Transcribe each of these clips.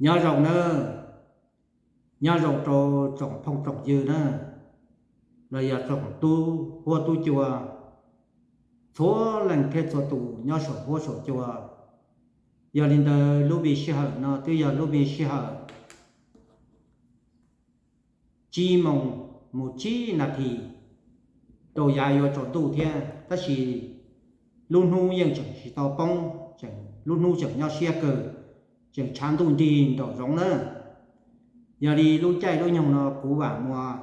Nyob zoo nawb, nyob zoo rau tsoom phooj tsoom ywg na, los yog tsoom tub huab tub cua, txhua leej thiab txhua tus nyob saum huab saum cua. Yog li ntawd lub vij sij hawm no twb yog lub vij sij hawm tsib moos mus tsib nas this rau yav yuav tsaus ntuj thiab, tab sis lub hnub yeej tseem tsis tau poob, tseem lub hnub tseem nyob siab kawg, tseem tshav ntuj nrig nraum zoov na. Yog li lub caij lub nyoog no kuv Vam Muas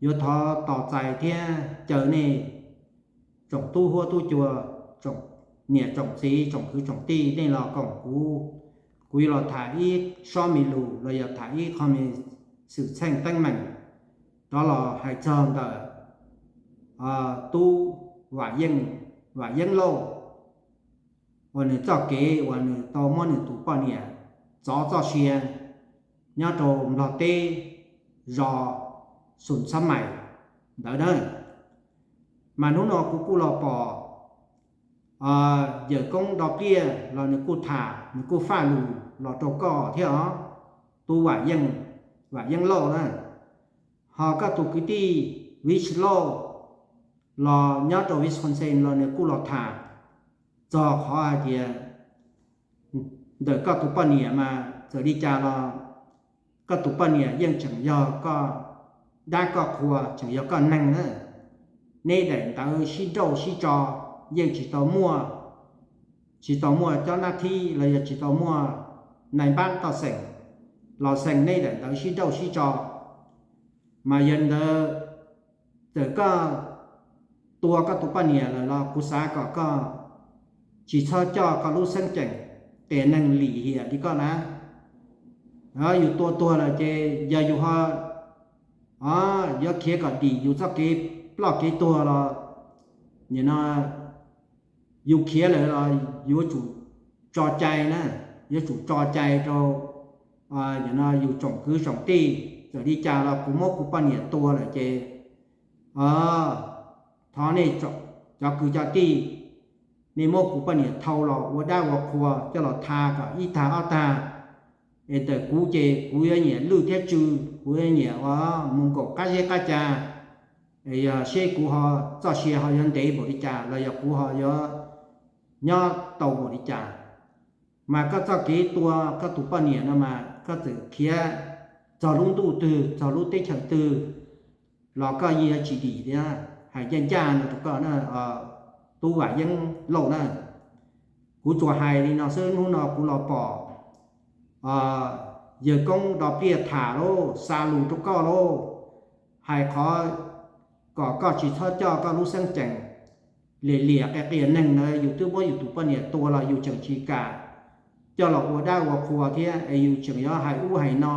yuav thov tos txais thiab caw nej tsoom tub huab tub cua, tsoom niam tsoom txiv tsoom kwv tsoom tij nej los koom kuv, kuv yuav los tham ib sob me lus los yog tham ib qho me xwm txheej teeb meem rov los hais txog ntawm tub Vam Yeeb Lauj uas nws txoj kev uas nws tau muab nws tus poj niam txov txoj sia nyob rau Nplog teb zos Xus Xab Mais ntawd na. Mas hnub no kuv kuj los pom yawm koob Do Pliaj los nws kuj tham, nws kuj faj lus los rau koj thiab os, tub Vam Yeeb Lauj na. Ho koj tus kwv tij Vij Lauj los nyob rau Wisconsin los nws kuj los tham txog qhov hais tias ntawm koj tus poj niam mas txawm li cas los koj tus poj niam yeej tseem yog koj dab koj qhua, tseem yog koj neeg na. Neb daim ntawv sib nrauj sib tso yeej tsis tau muaj, tsis tau muaj cov nab thib los yog tsis tau muaj nais npab toj xeem los xeem neb daim ntawv sib nrauj sib tso. Mas yog li ntawd, txawm koj tua koj tus poj niam lawm los kuv xav kom koj tsis txhob coj koj lub xeeb ceem qias neeg lim hiam li koj na. Yus tua tuag lawm ces yog yus ho yuav khiav kom dim yus txoj kev ploj kev tuag los nim no yus khiav lawm los yuav tsum tso cai na, yuav tsum tso cai rau nim no yus tsoom kwv tsoom tij. Txawm li cas los kuv muab kuv poj niam tua lawm ces thov nej cov kwv cov tij, nej muab kuv poj niam thau los ua dab ua qhua coj los tha kom ib tag ob tag, es ntawm kuv ces kuv yuav nyiam lwj thiab tsw, kuv yuav nyiam ua mus nkaum qab zeb qab ca, es yog seb kuv ho txoj sia ho yuav ntev npaum li cas los yog kuv ho yuav nyob tau npaum li cas. Mas koj txoj kev tua koj tus poj niam no mas koj txawm khiav txog lub ntuj twg txog lub teb chaws twg los koj yeej yuav tsis dim thiab. Hais ncaj ncaj no rau koj na, tub Vam Yeeb Lauj na, kuv tsuas hais li no xwb, hnub no kuv los pom yawg koob Do Pliaj tham lauj, xa lus rau koj lauj, hais qhov kom koj tsis txhob coj koj lub xeeb ceem liam liam qias qias neeg ntawd. Yus twb muab yus tus poj niam tua los yus tseem tsis kam coj los ua dab ua qhua thiab es yus tseem yuav hais ub hais no.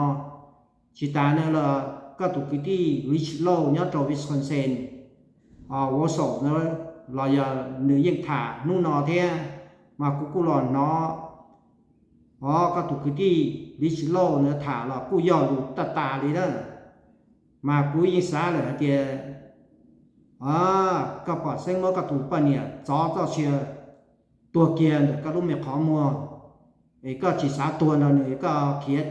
Tsis tas no los koj tus kwv tij Rich Lauj nyob rau Wisconsin, Wausau na, los yog nws yeej tham hnub no thiab, mas kuv kuj los hnov os, koj tus kwv tij Rich Lauj ntawd tham los kuj yog lus taj tas li na. Mas kuv yeej xav lawm hais tias koj pom xeeb muab koj tus poj niam txov txoj sia tuag kiag ntawm koj lub me qhov muag, es koj tsis xav tuag nrog nws, koj khiav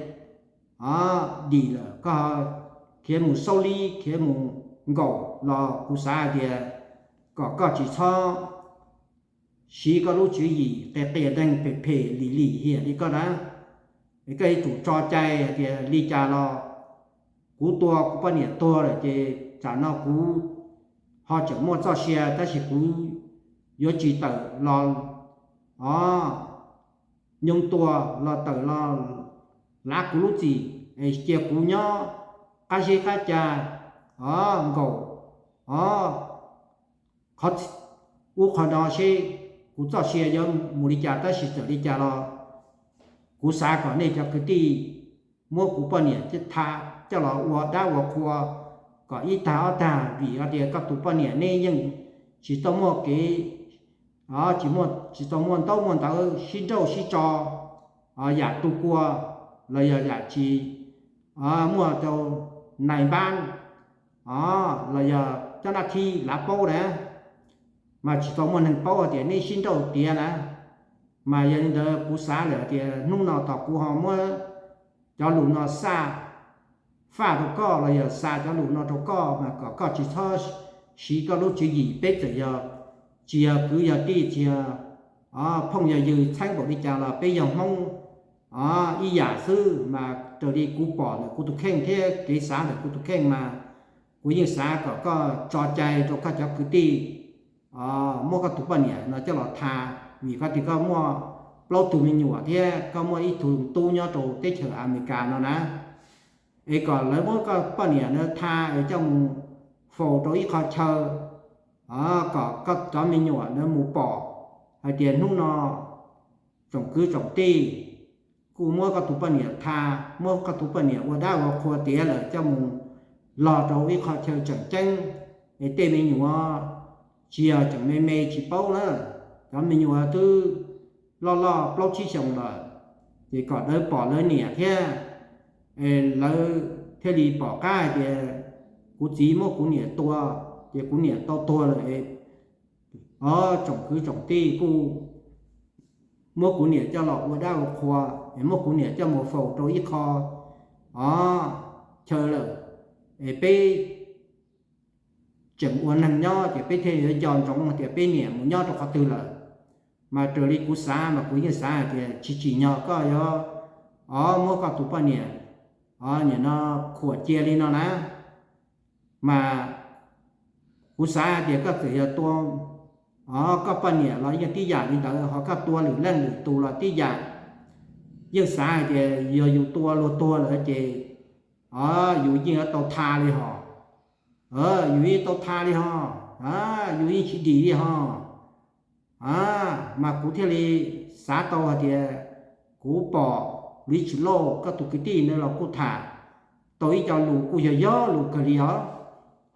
dim lawm, koj khiav mus saub lib, khiav mus nkaum los kuv xav hais tias kom koj tsis txhob siv koj lub tswv yim qias qias neeg phem phem lim lim hiam li koj na. Es koj yuav tsum tso cai hais tias li cas los kuv tua kuv poj niam tuag lawm ces tsam no kuv ho tseem muaj txoj sia, tab sis kuv yuav tsis tawm los os, nyob tua los tawm los lav kuv lub txim, es cia kuv nyob qab zeb qab ca os, nkaum os, qhov ub qhov no seb kuv txoj sia yuav mus li cas, tab sis txawm li cas los kuv xav kom nej cov kwv tij muab kuv poj niam tha coj los ua dab ua qhua kom ib tag ob tag, vim hais tias koj tus poj niam neb yeej tsis tau muaj kev, tsis tau muaj ntaub muaj ntawv sib nrauj sib tso, yam tu kua los yog yam tsis muaj rau nais npab los yog cov nab thib lav paub na, mas tsis tau muaj neeg paub hais tias neb sib nrauj tiav na. Mas yog li ntawd kuv xav lawm tias hnub no tos kuv ho muab cov lus no xa faj rau koj los yog xa cov lus no rau koj mas kom koj tsis txhob siv koj lub tswv yim. Peb txawm yog tsis yog kwv yog tij, tsis yog phooj yog ywg, txheeb npaum li cas los peb yog Hmoob ib yam xwb. Mas raws li kuv pom ntawm kuv tus kheej thiab kev xav ntawm kuv tus kheej mas kuv yeej xav kom koj tso cai rau koj cov kwv tij muab koj tus poj niam no coj los tha, vim koj tias koj muaj plaub tug me nyuam thiab koj muaj ib tug tub nyob rau teb chaws Amelikas no na. Es kom lawv muab koj poj niam no tha es coj mus faus rau ib qho chaw, kom koj cov me nyuam no mus pom hais tias hnub no tsoom kwv tsoom tij kuj muab koj tus poj niam tha, muab koj tus poj niam ua dab ua qhua tiav lawm coj mus log rau ib qho chaw tseem ceeb, es tej me nyuam tsis yog tseem me me tsis paub na, cov me nyuam twb loj loj plaub tsib xyoos lawm, ces kom lawv pom lawv niam thiab, es lawv thiaj li pom qab hais tias kuv txiv muab kuv niam tua, ces kuv niam tau tuag lawm es tsoom kwv tsoom tij kuj muab kuv niam coj los ua dab ua qhua, es muab kuv niam coj mus faus rau ib qho chaw lawm, es peb tseem ua neeg nyob ces peb thiaj yuav nco ntsoov hais tias peb niam mus nyob rau qhov twg lawm. Mas raws li kuv xav mas kuv yeej xav hais tias tsis tsim nyog koj yuav muab koj tus poj niam nim no khuam cia li no na. Mas kuv xav hais tias koj txawm yog tua koj poj niam los yeej tib yam li ntawd, ho koj tua lwm leej lwm tus los tib yam. Yeej xav hais tias yog yus tua luag tuag lawm ces yus yeej yuav tau tha li hos, yus yeej tau tha li hos, yus yeej tsis dim li hos. Mas kuv thiaj li xav tau hais tias kuv pom Lis Tsis Lauj koj tus kwv tij no los kuj tham tau ib co lus kuj yog yog lus kawg li os.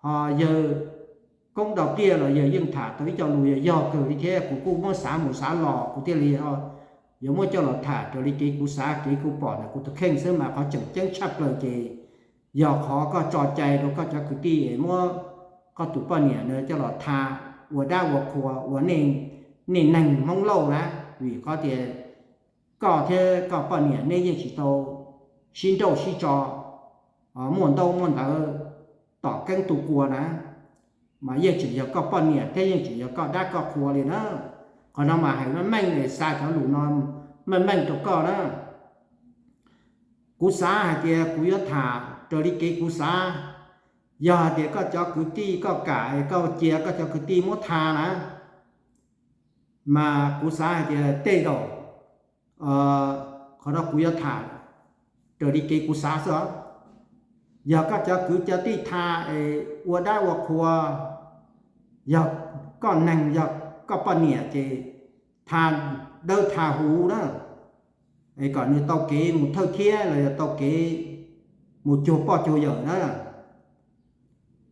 Ho yawg Koob Dau Pliaj los yawg yeej tham tau ib co lus yog yog kawg li thiab, kuv kuj muab xav mus xav los kuv thiaj li yuav muab coj los tham raws li kev kuv xav kev kuv pom ntawm kuv tus kheej xwb. Mas qhov tseem ceeb tshaj plaws ces yog qhov koj tso cai rau koj cov kwv tij es muab koj tus poj niam na coj los tha ua dab ua qhua ua nej neeg Hmoob Lauj na, vim qhov tias koj thiab koj poj niam nej yeej tsis tau sib nrauj sib tso muaj ntaub muaj ntawv tom keeb tu kua na, mas yeej tseem yog koj poj niam thiab yeej tseem yog koj dab koj qhua li na. Qhov no mas hais meej meej xa cov lus no meej meej rau koj na. Kuv xav hais tias kuv yuav tham raws li kev kuv xav. Yog hais tias koj cov kwv tij koj kam es koj cia koj cov kwv tij muab tha na, mas kuv xav hais tias tej zaum qhov no kuv yuav tham raws li kev kuv xav xwb os. Yog koj cov kwv cov tij tha es ua dab ua qhua, yog koj neeg yog koj poj niam ces tha dawb tha huv na, es kom nws tau kev mus thawj thiab los yog tau kev mus cuag poj cuag yawm na.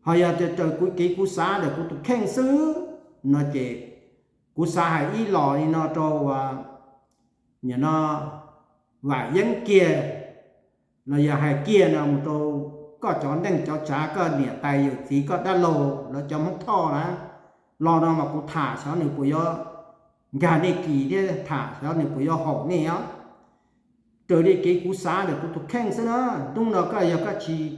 Ho yog tias raws kuv kev kuv xav ntawm kuv tus kheej xwb no ces kuv xav hais ib los li no rau nim no Vam Yeeb kiag los yog hais kiag no mus rau koj cov neej cov tsav, koj niam tais yawm txiv, koj dab laug lawv cov Hmoob Thoj na. Los no mas kuv tham xyov nws puas yuav nkag nej kis thiab tham xyov nws puas yuav haum nej os. Raws li kev kuv xav ntawm kuv tus kheej xwb na, hnub no koj yog koj tsis,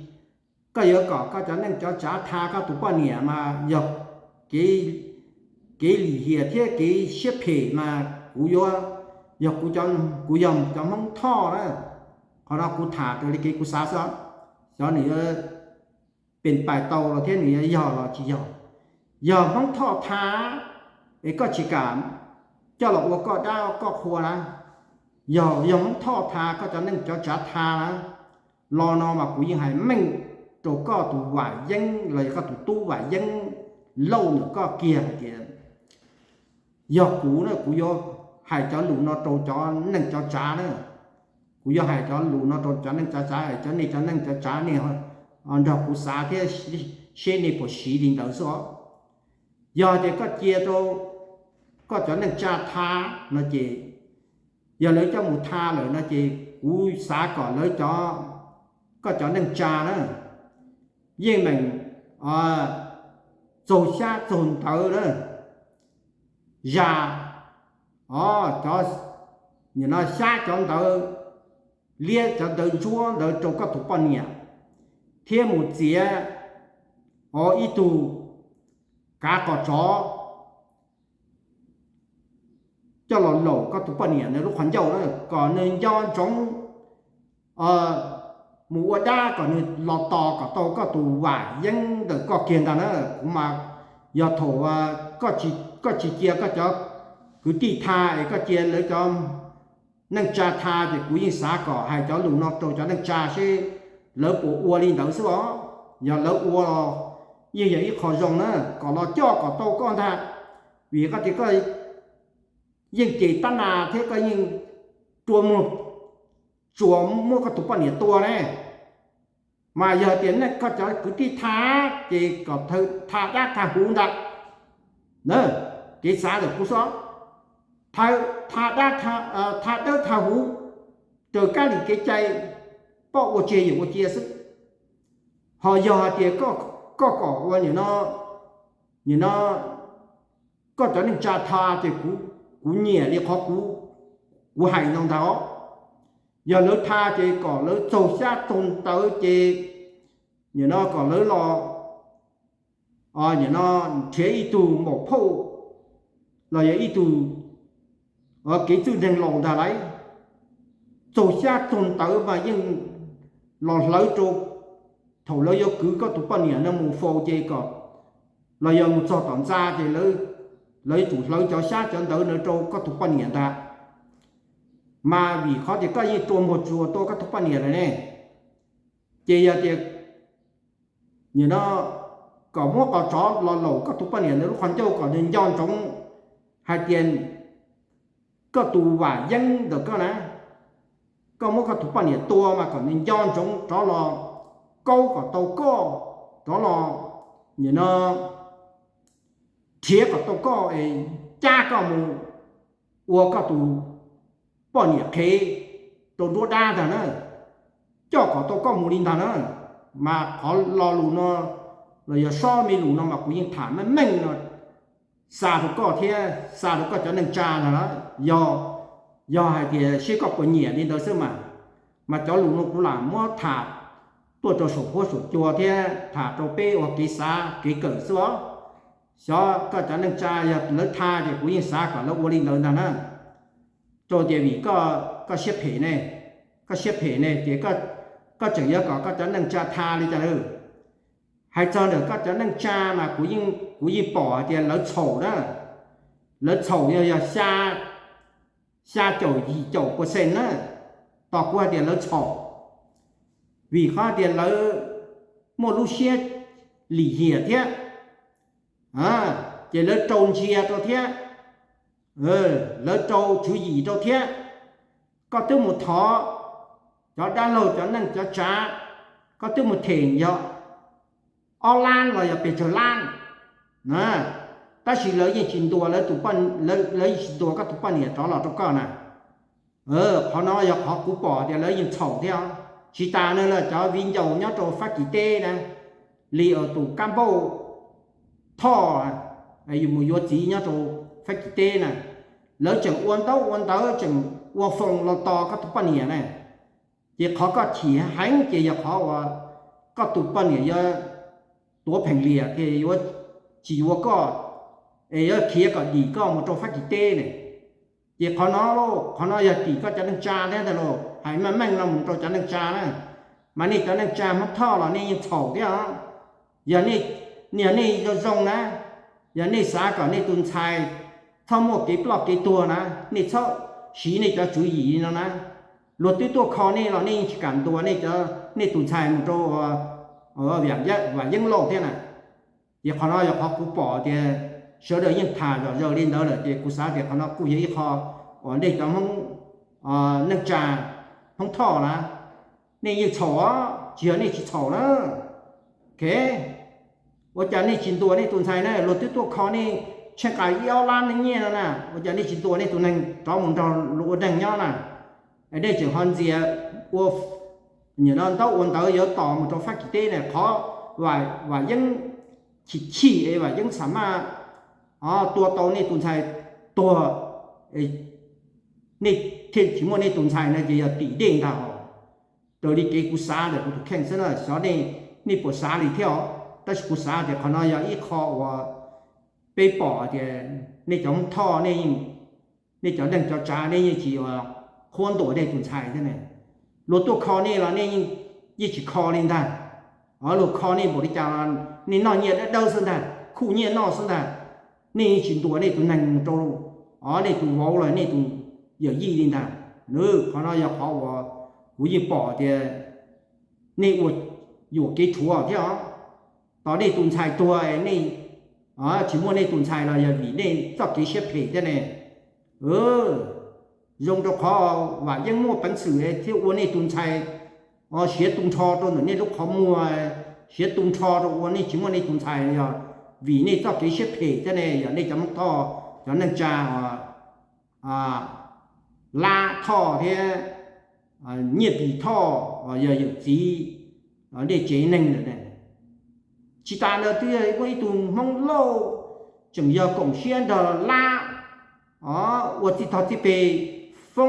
koj yuav kom koj cov neej cov tsav tha koj tus poj niam mas yog kev lim hiam thiab kev siab phem mas kuv yuav, yog kuv, kuv yog cov Hmoob Thoj na. Qhov no kuv tham raws li kev kuv xav xwb, xyov nws yuav pes pais tau los thiab nws yuav yog los tsis yog. Yog Hmoob Thoj tha es koj tsis kam coj los ua koj dab koj qhua na, yog, yog Hmoob Thoj tha koj cov neej cov tsav tha na, los no mas kuv yeej hais meej rau koj tus Vam Yeeb los yog koj tus tub Vam Yeeb Lauj ntawm koj kiag hais tias yog kuv na kuv yuav hais cov lus no rau cov neej cov tsav na. Kuv yuav hais cov lus no rau cov neej cov tsav, cov nej cov neej cov tsav nej nrog kuv xav thiab seb nej puas siv li ntawd xwb os. Yog tias koj cia rau koj cov neej tsa tha no ces, yog lawv coj mus tha lawm no ces kuv xav kom lawv cov, koj cov neej tsa na yeej meem txaug xyab txaug ntawv na, zas, o, cov nim no xyab cov ntawv liab cov ntawv ntsuab ntawd rau koj tus poj niam, thiab mus txiav ib tug kav qos tsov coj los laum koj tus poj niam nws lub qhov ncauj na, kom nws nco ntsoov mus ua dab kom nws los tos kom tau koj tus vam yeeb ntawm koj kiag ntag na. Kuv mas yog thaum koj tsis cia koj cov kwv tij tha es koj cia lawv cov neej tsa tha ces kuv yeej xav kom hais cov lus no rau cov neej tsa seb lawv puas ua li ntawd xwb os. Yog lawv ua los yeej yog ib qho zoo na, kom los coj kom tau koj ntag, vim koj tias koj yeej cem tab nas thiab koj yeej rua muag tsuas muab koj tus poj niam tua ne. Mas yog tias nej koj cov kwv tij tha ces kom tha dab tha huv ntag. Kev xav ntawm kuv xwb, tha dab, tha dawb tha huv, raws kab li kev cai, poj ua tseg yawm ua cia xwb. Ho yog hais tias koj kom ua nim no, nim no koj cov neej tsa tha ces kuv nyiam li qhov kuv hais no ntag os. Yog lawv tha ces kom lawv txaug xyab txaug ntawv ces nim no kom lawv los, nim no nrhiav ib tug maum phauj los yog ib tug kev txwj neeg laus ntag lauj. Txaug xyab txaug ntawv mas yeej los hlawv rau, thaum lawv yuav kwv koj tus poj niam no mus faus ces kom, los yog mus txog tom ntxa ces lawv yuav tsum hlawv cov xyab cov ntawv ntawd rau koj tus poj niam ntag. Mas vim qhov tias koj yeej rua muag tsuas tua koj tus poj niam lawm ne, ces yog tias nim no kom muab qos tsov los laum koj tus poj niam ntawd lub qhov ncauj kom nws nco ntsoov hais tias koj tus vam yeeb ntawm koj na, koj muab koj tus poj niam tua mas kom nws nco ntsoov rov los kaub kom tau koj, rov los nim no nrhiav kom tau koj es cab koj mus ua koj tus poj niam qhev rau nruab dab ntag na, coj kom tau koj mus li ntag na. Mas qhov lo lus no los yog sob me lus no mas kuv yeej tham meej meej no xa rau koj thiab xa rau koj cov neej tsa ntag lauj. Yog, yog hais tias seb koj puas nyiam li ntawd xwb mas, mas cov lus no kuv lam muab tham tuaj rau saum huab saum cua thiab tham rau peb ua kev xav kev kawm xwb os. Xyov koj cov neej tsa yog lawv tha ces kuv yeej xav kom lawv ua li ntawd ntag na. Rau tias vim koj siab phem ne, koj siab phem ne ces koj tseem yuav kom koj cov neej tsa tha li cas lawm. Hais txog ntawm koj cov neej tsa mas kuv yeej pom hais tias lawv txhaum na, lawv txhaum yog, yog xya caum yim caum percent na, tos kuv hais tias lawv txhaum, vim qhov tias lawv muaj lub siab lim hiam thiab, ces lawv rau ntsia rau thiab, lawv rau tswv yim rau thiab. Koj twb mus thov cov dab laug cov neej cov tsav, koj twb mus them yog ob lab los yog pes tsawg lab, tab sis lawv yeej tsis ntuas, lawv yeej tsis ntuas koj tus poj niam rov los rau koj na. Qhov no yog qhov kuv pom tias lawv yeej txhaum thiab. Tsis tas no los cov viv ncaus nyob rau Fab Kis teb na, li tus kab npauj Thoj yus mus yuav txiv nyob rau Fab Kis teb na, lawv tseem ua ntaub ua ntawv tseem ua foos los tos koj tus poj niam na. Ces qhov koj chim heev ces yog qhov uas koj tus poj niam yuav tuav pheem liam ces yuav tsis yuav koj, es yuav khiav kom dim koj mus rau Fab Kis teb ne. Ces qhov no, qhov no yog tim koj cov neej tsa thiab ntag lauj, hais meej meej no mus rau cov neej tsa na. Mas nej cov neej tsa Hmoob Thoj los nej yeej txhaum thiab os. Yog nej, yog nej zoo zoo na, yog nej xav kom nej tus ntxhais txhob muaj kev ploj kev tuag na, nej txhob siv nej cov tswv yim li no na. Luag twb tuaj kho nej los nej yeej tsis kam ntuas nej cov, nej tus ntxhais mus rau Vam Yeeb Lauj thiab na. Ces qhov no yog qhov kuv pom tias sawv daws yeej tham zom zaws li ntawd lawm, ces kuv xav tias qhov no kuj yog ib qho uas nej cov Hmoob, neej tsa Hmoob Thoj na, nej yeej txhaum os, tsis yog nej tsis txhaum na. Ua cas nej tsis ntuas nej tus ntxhais na? Luag twb tuaj kho nej tsheej qas ib ob lab nej nyiaj no na, ua cas nej tsis ntuas nej tus neeg rov mus nrog luag ua neeg nyob na? Es nej tseem ho ntxias ua, nim no ntaub ua ntawv yuav tos mus rau Fab Kis teb na. Qhov Vam Yeeb chim chim es Vam Yeeb xam maj tua tau nej tus ntxhais tuag, nej thiaj tsis muaj nej tus ntxhais no ces yog tim dej ntag os. Raws li kev kuv xav ntawm kuv tus kheej xwb na, xyov nej, nej puas xav li thiab os. Tab sis kuv xav tias qhov no yog ib qho uas peb pom tias nej cov Hmoob Thoj, nej cov neeg cov tsav nej yeej tsis qhuab ntuas nej tus ntxhais thiab ne. Luag tuaj kho nej los nej yeej tsis kho li ntag. Luag kho nej npaum li cas los nej noj nyiaj dawb dawb xwb ntag, khuj nyiaj noj xwb ntag. Nej yeej tsis ntuas nej tus neeg mus rau nej tus vauv los nej tus yawm yij li ntag. Qhov no yog qhov uas kuv yeej pom tias nej ua yuam kev rhuav thiab os. Tos nej tus ntxhais tuag nej tsis muaj nej tus ntxhais los yog vim nej txoj kev siab phem thiab ne. Zoo rau qhov Vam Yeeb muaj peev xwm thiab ua nej tus ntxhais siav tu nrho rau ntawm nej lub qhov muag, siav tu nrho rau ua nej tsis muaj nej tus ntxhais yog vim nej txoj kev siab phem thiab ne, yog nej cov Hmoob Thoj cov neej tsa Lab Thoj thiab Nyiaj Pis Thoj yog yawm txiv nej tsev neeg lawm ne. Tsis tas ntawd twb yog muaj ib tug Hmoob Lauj tseem yog koom siab nrog Lab ua txij tog txij peg foob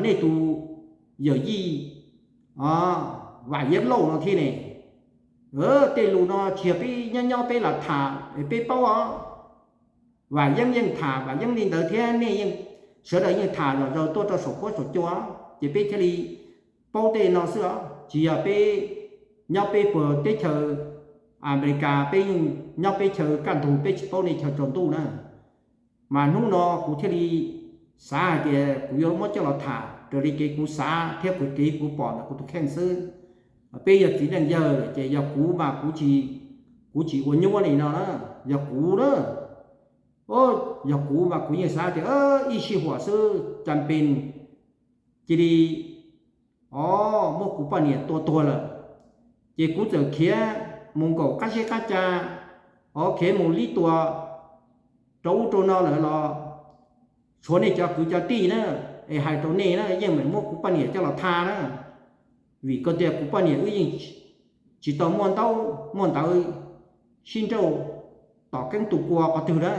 nej tus yawm yij Vam Yeeb Lauj no thiab ne. Tej lus no tsis yog peb nyob nyob peb los tham es peb paub os. Vam Yeeb yeej tham Vam Yeeb li ntawd thiab nej yeej, sawv daws yeej tham zom zaws tuaj rau saum huab saum cua, ces peb thiaj li paub tej no xwb os. Tsis yog peb nyob peb puag teb chaws Amelikas, peb yeej nyob peb chaws kaj ntug, peb tsis paub nej chaw tsaus ntuj na. Mas hnub no kuv thiaj li xav hais tias kuv yuav muab coj los tham raws li kev kuv xav thiab kuv kev kuv pom ntawm kuv tus kheej xwb. Peb yog txiv neej yawg lawm ces yog kuv mas kuv tsis, kuv tsis ua nyuaj li no na. Yog kuv na, yog kuv mas kuv yeej xav tias ib sij huam xwb cas pes cia li, o, muab kuv poj niam tua tuag lawm. Ces kuv txawm khiav mus nkaum qab zeb qab ca, o, khiav mus lib tua rau ub rau no lawm los tshuav nej cov kwv cov tij na, es hais rau nej na, yeej meem muab kuv poj niam coj los tha na. Vim koj tias kuv poj niam wb yeej tsis tau muaj ntaub muaj ntawv sib nrauj tom keeb tus kua qhov twg na,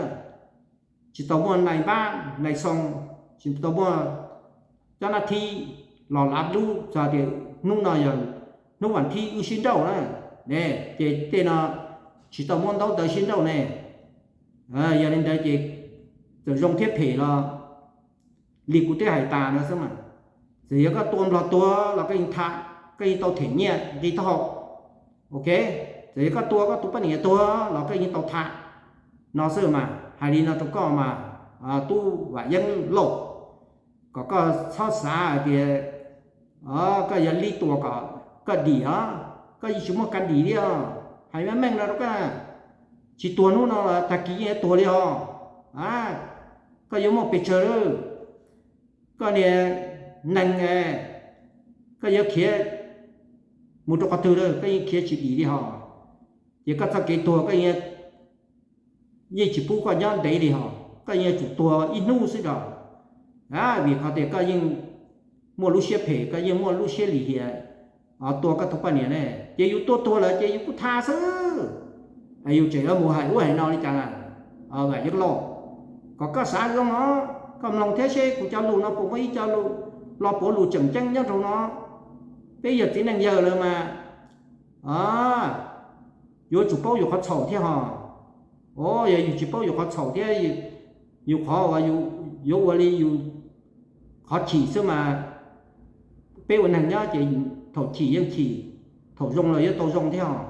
tsis tau muaj nais npab nais xoo, tsis tau muaj cov nab thib los lav lub txog tias hnub no yog hnub vas thib wb sib nrauj na, ces tej no tsis tau muab ntaub ntawv sib nrauj ne. Yog li ntawd ces txawm zoo thiab phem los li kuv twb hais tas no xwb mas, txawm yog koj tua nplog tuag los koj yeej tham, koj yeej tau them nyiaj nqi taub hau. Ok, txawm yog koj tua koj tus poj niam tuag los koj yeej tau tham no xwb mas. Hais li no rau koj mas, tub Vam Yeeb Lauj, kom koj txhob xav hais tias koj yuav lib tua kom koj dim os, koj yeej tsis muaj kev dim li os. Hais meej meej no rau koj, tsis tuag hnub no los tag kis yeej yuav tuag li os. Koj yuav muaj pes tsawg lawm, koj niag neeg, koj yuav khiav mus rau qhov twg lawm koj yeej khiav tsis dim li hos. Ces koj txoj kev tuag koj yeej tsis pub koj nyob ntev li hos, koj yeej yuav tsum tuag ib hnub xwb os. Vim qhov tias koj yeej muaj lub siab phem, koj yeej muaj lub siab lim hiam tua koj tus poj niam ne, ces yus tua tuag lawm ces yus kuj tha xwb. Yus tseem yuav mus hais ub hais no li cas? Vam Yeeb Lauj, kom koj xav zoo os, koj mloog thiab seb kuv cov lus no puas muaj ib co lus los puav lus tseem ceeb nyob rau no. Peb yog txiv neej yawg lawm mas yuav tsum paub yus qhov txhaum thiab hos. O, yog yus tsis paub yus qhov txhaum thiab yus qhov uas yuav ua li yus qhov chim xwb mas, peb ua neeg nyob ces thaum chim yeej chim, thaum zoo los yuav tau zoo thiab hos.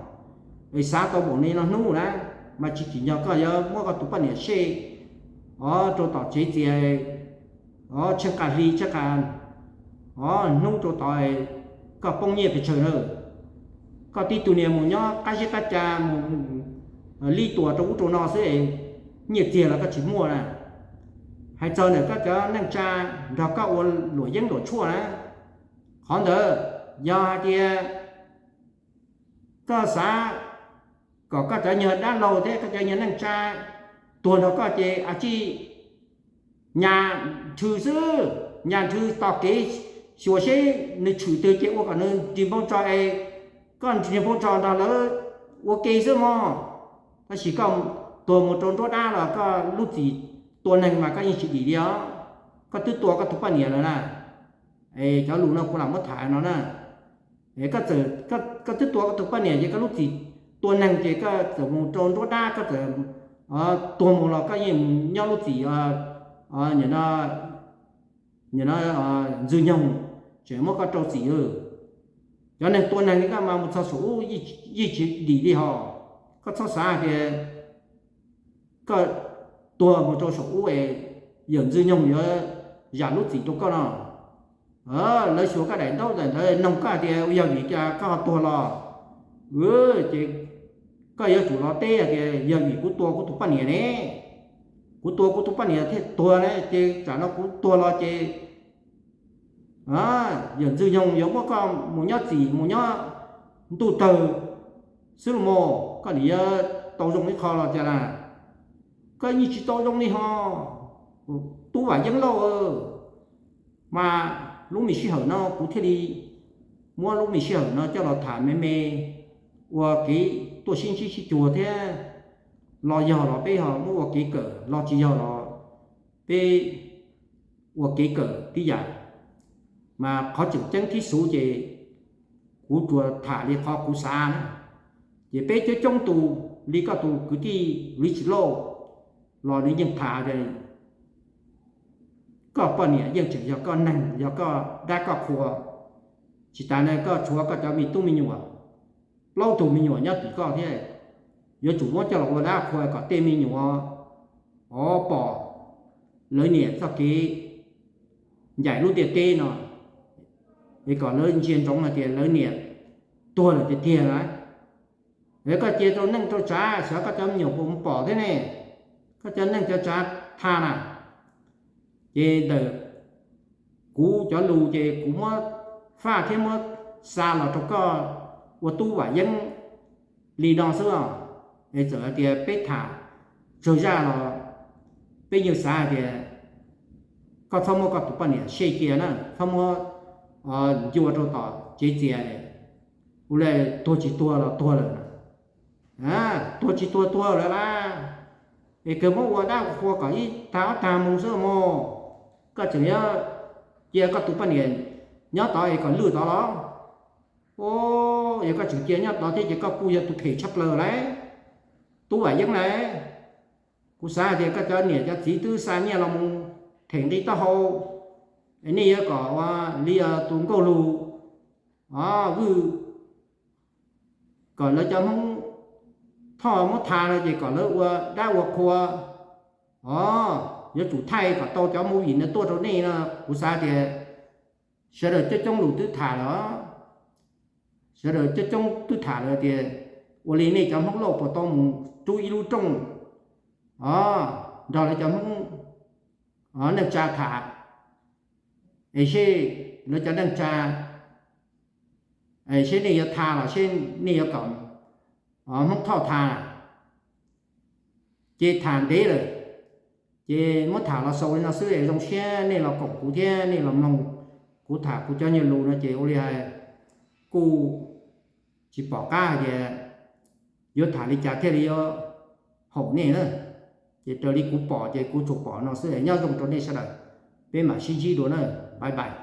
Es xav tau npaum li no hnub na, mas tsis tsim nyog koj yuav muab koj tus poj niam sej, o, rau tom tsev txias, o, tsheej qas hli tsheej qas, o, hnub rau tod, koj poob nyiaj pes tsawg lawm. Koj tib tug niag mus nyob qab zeb qab ca mus lib tua rau ub rau no xwb, nyiaj txiag los koj tsis muaj na. Hais txog ntawm koj cov neej tsa nrog koj ua luam yeeb luam tshuaj na, qhov ntawd yog hais tias koj xav kom koj cov nyuag dab laug thiab koj cov nyuag neej tsa tuag nrog koj ces a tsij nyas nrhw xwb, nyas nrhw tos kev xyuas seb nws tshwm twg ces ua kom nws nrig npoo tso es koj nrig npoo tso nrog lawv ua ke xwb mog. Tab sis koj tuag mus rau nruab dab los koj lub txim tua neeg mas koj yeej tsis dim li os. koj twb tua koj tus poj niam lawm na. Es cov lus no kuv lam muab tham no na. Koj twb tua koj tus poj niam ces koj lub txim tua neeg ces koj txawm mus rau nruab dab koj txawm tuag mus los koj yeej mus nyob lub txim, nim no Ntxwg Nyoog tseem muab koj rau txim. Cov neeg tua neeg li koj mas mus txog saum ub yeej tsis dim li hos. Koj txhob xav hais tias koj tuag mus rau saum ub es yawm Ntxwg Nyoog yuav zam lub txim rau koj no. Lawv xyuas koj daim ntaub daim ntawv noog koj hais tias ua yog vim li cas koj ho tuag los, ces koj yuav tsum los teb hais tias yog vim kuv tua kuv tus poj niam ne, kuv tua kuv tus poj niam thiaj tuag ne, ces tsam no kuv tuag los ces yawm Ntxwg Nyoog yuav muab koj mus nyob txim mus nyob ntuj tawg xwb los mas koj nim yuav tau zoo ib qho los cas na. Koj yeej tsis tau zoo li hos, Tub Vam Yeeb Lauj. Mas lub me sij hawm no kuv thiaj li muab lub me sij hawm no coj los tham me me, ua kev tuaj sib ntsib sib cuag thiab. Los yog los peb ho muab ua kev kawm, los tsis yog los peb ua kev kawm tib yam. Mas qhov tseem ceeb thib xub ces kuv tsuas tham li qhov kuv xav na. Ces peb coob coob tus li koj tus kwv tij Lis Tsis Lauj los nws yeej tham tias koj poj niam yeej tseem yog koj neeg, yog koj dab koj qhua. Tsis tas na, koj tshuav koj cov me tub me nyuam, plaub tug me nyuam nyob tim koj thiab, yuav tsum muab coj los ua dab qhua kom tej me nyuam pom lawv niam txoj kev ncaim lub ntiaj teb no, es kom lawv ntsia ntsoov hais tias lawv niam tuag lawm tiag tiag na. Es koj cia rau neej rau tsav, xyov koj cov me nyuam puas mus pom thiab ne, koj cov neej cov tsav tha na. Ces ntawm kuv cov lus ces kuv muab faj thiab muab xa los rau koj ua Tub Vam Yeeb li no xwb os. Es txawm hais tias peb tham tsawg zaj los peb yeej xav hais tias koj txhob muab koj tus poj niam sej cia na, txhob muab ncua rau tom tsev txias. Ua li tuag tsis tuag los tuag lawm, tuag tsis tuag tuag lawm las, es kawg muab ua dab qhua kom ib tag ob tag mus xwb mog. Koj tseem yuav cia koj tus poj niam nyob tod es kom lwj tod los? Yog koj tseem cia nyob tod thiab ces koj kuj yog tus phem tshaj plaws lawm, Tub Vam Yeeb lawm. Kuv xav hais tias koj cov niam cov txiv twb xa nyiaj los mus them nqi taub hau, es nej yuav kom ua li tus nkauj lus Vwj, kom lawv cov Hmoob Thoj muab tha no ces kom lawv ua dab ua qhua. Os, yuav tsum thaij kom tau cov movie no tuaj rau nej no. Kuv xav tias sawv daws coob coob lus twb tham lawm, sawv daws coob coob twb tham lawm tias ua li nej cov Hmoob Lauj puas tau mus rub ib lub rooj, os, nrog lawv cov Hmoob neej tsa tham, es seb lawv cov neej tsa, es seb nej yuav tha los seb nej yuav kom Hmoob Thoj tha. Ces tham ntev lawm, ces muab tham los xaus li no xwb es zoo siab nej los koom kuv thiab nej los mloog kuv tham kuv cov nyuag lus no ces ua li hais kuj tsis pom qab hais tias yuav tham li cas thiaj li yuav haum nej na. Ces raws li kuv pom ces kuv tsuas pom no xwb, nyob zoo rau nej sawv daws, peb mam sib ntsib dua na, bye bye.